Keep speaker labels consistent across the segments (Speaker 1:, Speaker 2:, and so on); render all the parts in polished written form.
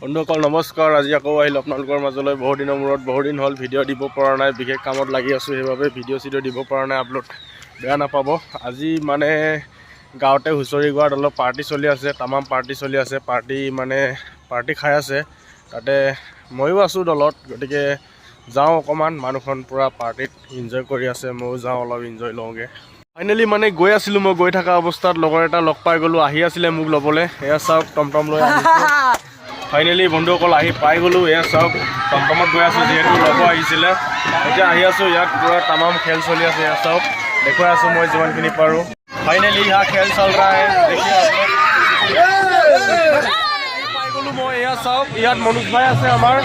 Speaker 1: বন্ধুসকল, নমস্কাৰ। আজি আকৌ আহিলোঁ আপোনালোকৰ মাজলৈ বহুত দিনৰ মূৰত। বহুত দিন হ'ল ভিডিঅ' দিব পৰা নাই, বিশেষ কামত লাগি আছোঁ, সেইবাবে ভিডিঅ' চিডিঅ' দিব পৰা নাই আপলোড, বেয়া নাপাব। আজি মানে গাঁৱতে হুঁচৰি গোৱাত অলপ পাৰ্টি চলি আছে, তামাম পাৰ্টি চলি আছে। পাৰ্টি মানে পাৰ্টি খাই আছে, তাতে ময়ো আছোঁ দলত। গতিকে যাওঁ অকণমান, মানুহখন পূৰা পাৰ্টিত ইনজয় কৰি আছে, ময়ো যাওঁ অলপ ইনজয় লওঁগৈ। ফাইনেলি মানে গৈ আছিলোঁ মই, গৈ থকা অৱস্থাত লগৰ এটা লগ পাই গ'লোঁ, আহি আছিলে মোক ল'বলৈ। এয়া চাওক, টমটম লৈ আহিছে। ফাইনেলি বন্ধুসকল, আহি পাই গ'লোঁ। এয়া চাওক, টমটমত গৈ আছোঁ, যিহেতু ল'ব আহিছিলে। এতিয়া আহি আছোঁ, ইয়াত পূৰা তামাম খেল চলি আছে। এয়া চাওক, দেখুৱাই আছোঁ মই যিমানখিনি পাৰোঁ। ফাইনেলি यहाँ खेल चल रहा है, देखिए आप लोग। পাই গ'লোঁ মই। এয়া চাওক, ইয়াত মনোজ ভাই আছে আমাৰ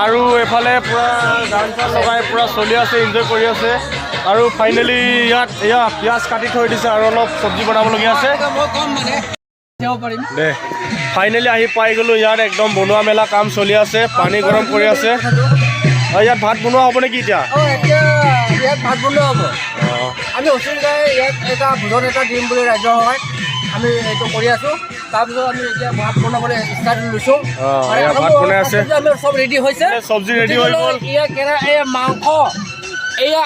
Speaker 1: আৰু এইফালে পূৰা গান চান লগাই পূৰা চলি আছে, এনজয় কৰি আছে। আৰু ফাইনেলি ইয়াত এয়া পিঁয়াজ কাটি থৈ দিছে আৰু অলপ চব্জি বনাবলগীয়া আছে।
Speaker 2: মই কম মানে যাব পাৰিম।
Speaker 1: দে, ফাইনেলি আহি পাই গ'লোঁ। ইয়াত একদম বনোৱা মেলা কাম চলি আছে, পানী গৰম কৰি আছে। আৰু ইয়াত ভাত বনোৱা হ'ব নেকি এতিয়া?
Speaker 2: অঁ, এতিয়া ইয়াত ভাত বনোৱা হ'ব। আমি হুঁচৰি গাই ইয়াত এটা ভোজন এটা দিম বুলি ৰাইজৰ সহায়ত আমি এইটো কৰি আছোঁ। তাৰপিছত আমি এতিয়া ভাত বনাবলৈ ষ্টাৰ্ট লৈছোঁ।
Speaker 1: অঁ, এয়া ভাত বনাই আছে।
Speaker 2: আমাৰ চব ৰেডি হৈছে।
Speaker 1: চব্জি ৰেডি হৈ গ'ল।
Speaker 2: এয়া কেৰা, এয়া মাংস, এয়া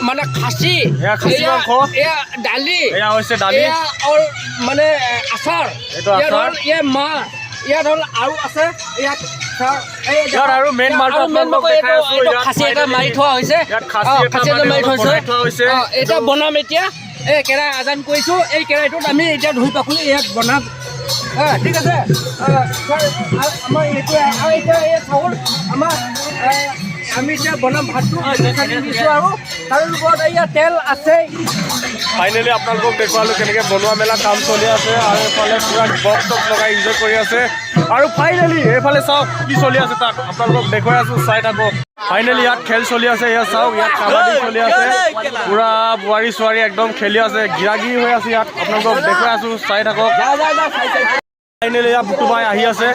Speaker 2: মানে খাচী।
Speaker 1: এয়া খাচী মাংস।
Speaker 2: এয়া দালি।
Speaker 1: এয়া হৈছে দালি।
Speaker 2: এয়া আৰু মানে আচাৰ।
Speaker 1: এইটো
Speaker 2: ইয়াত
Speaker 1: আচাৰ।
Speaker 2: হ'ল এয়া মাছ, ইয়াত হ'ল আৰু আছে ইয়াত এই
Speaker 1: ইয়াত আৰু main মালটো
Speaker 2: আৰু main
Speaker 1: আপোনালোকক
Speaker 2: মালটো
Speaker 1: দেখাই
Speaker 2: এইটো
Speaker 1: আছো।
Speaker 2: এইটো
Speaker 1: ইয়াত
Speaker 2: খাচী এটা
Speaker 1: finally
Speaker 2: মাৰি থোৱা হৈছে।
Speaker 1: ইয়াত খাচী
Speaker 2: অ,
Speaker 1: এটা
Speaker 2: খাচী এটা
Speaker 1: মানে
Speaker 2: মাৰি থোৱা
Speaker 1: বনাই থোৱা হৈছে।
Speaker 2: হৈছে। অ, এতিয়া বনাম। এতিয়া এই কেৰাহী আজান কৰিছোঁ, এই কেৰাহীটোত আমি এতিয়া ধুই পাখলি ইয়াত বনাম। হা, ঠিক আছে। ছাৰ, আৰু আমাৰ এইটো আৰু এতিয়া এই চাউল আমাৰ আমি এতিয়া বনাম ভাতটো কাটি দিছোঁ আৰু তাৰ ওপৰত এয়া তেল আছে।
Speaker 1: ফাইনেলি আপোনালোকক দেখুৱালোঁ কেনেকৈ বনোৱা মেলা কাম চলি আছে আৰু এইফালে পূৰা বক্স চক্স লগাই এনজয় কৰি আছে। আৰু ফাইনেলি এইফালে চাওক কি চলি আছে তাত, আপোনালোকক দেখুৱাই আছোঁ, চাই থাকক। ফাইনেলি ইয়াত খেল চলি আছে। ইয়াত চাওক, ইয়াত কাবাডী চলি আছে, পূৰা বোৱাৰী চোৱাৰী একদম খেলি আছে, গিৰাগিৰি হৈ আছে ইয়াত। আপোনালোকক দেখুৱাই আছোঁ, চাই থাকক।
Speaker 2: যা যা যা, চাই চাই।
Speaker 1: ফাইনেলি ইয়াত বুটু ভাই আহি আছে।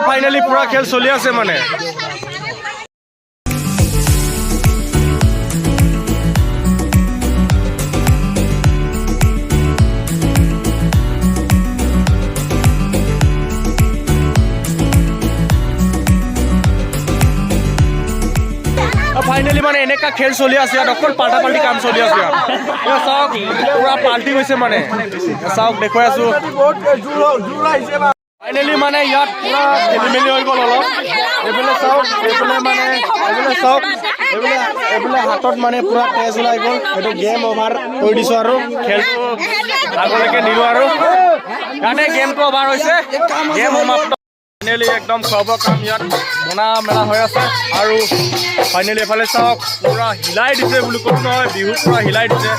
Speaker 1: ফাইনেলি পূৰা খেল চলি আছে মানে। ফাইনেলি মানে এনেকা খেল চলি আছে ইয়াত, অকল পাল্টা পাল্টি কাম চলি আছে ইয়াত। এয়া চাওক, পুৰা পাল্টি গৈছে মানে। এয়া চাওক, দেখুৱাই আছো। ফাইনেলি মানে ইয়াত পুৰা খেলি মেলি হৈ গ'ল অলপ। এইফালে চাওক, এইফালে মানে এইফালে চাওক, এইফালে হাতত মানে পুৰা তেজ ওলাই গ'ল। এইটো গেম অভাৰ কৰি দিছোঁ আৰু খেলটো আগলৈকে নিলো আৰু ইয়াতে গেমটো অভাৰ হৈছে, গেম সমাপ্ত। ফাইনেলি একদম খোৱা বোৱা কাম ইয়াত বনা মেলা হৈ আছে। আৰু ফাইনেলি এফালে চাওক, পুৰা হিলাই দিছে বুলি ক'লো নহয়, বিহু পুৰা হিলাই দিছে।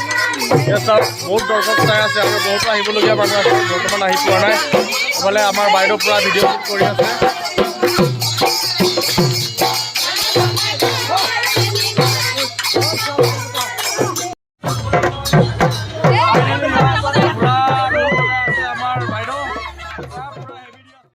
Speaker 1: ইয়াত চাওক, বহুত দৰ্শক চাই আছে আৰু বহুতো আহিবলগীয়া মানুহ আছে, বৰ্তমান আহি পোৱা নাই। এফালে আমাৰ বাইদেউ পুৰা ভিডিঅ' শ্বুট কৰি আছে।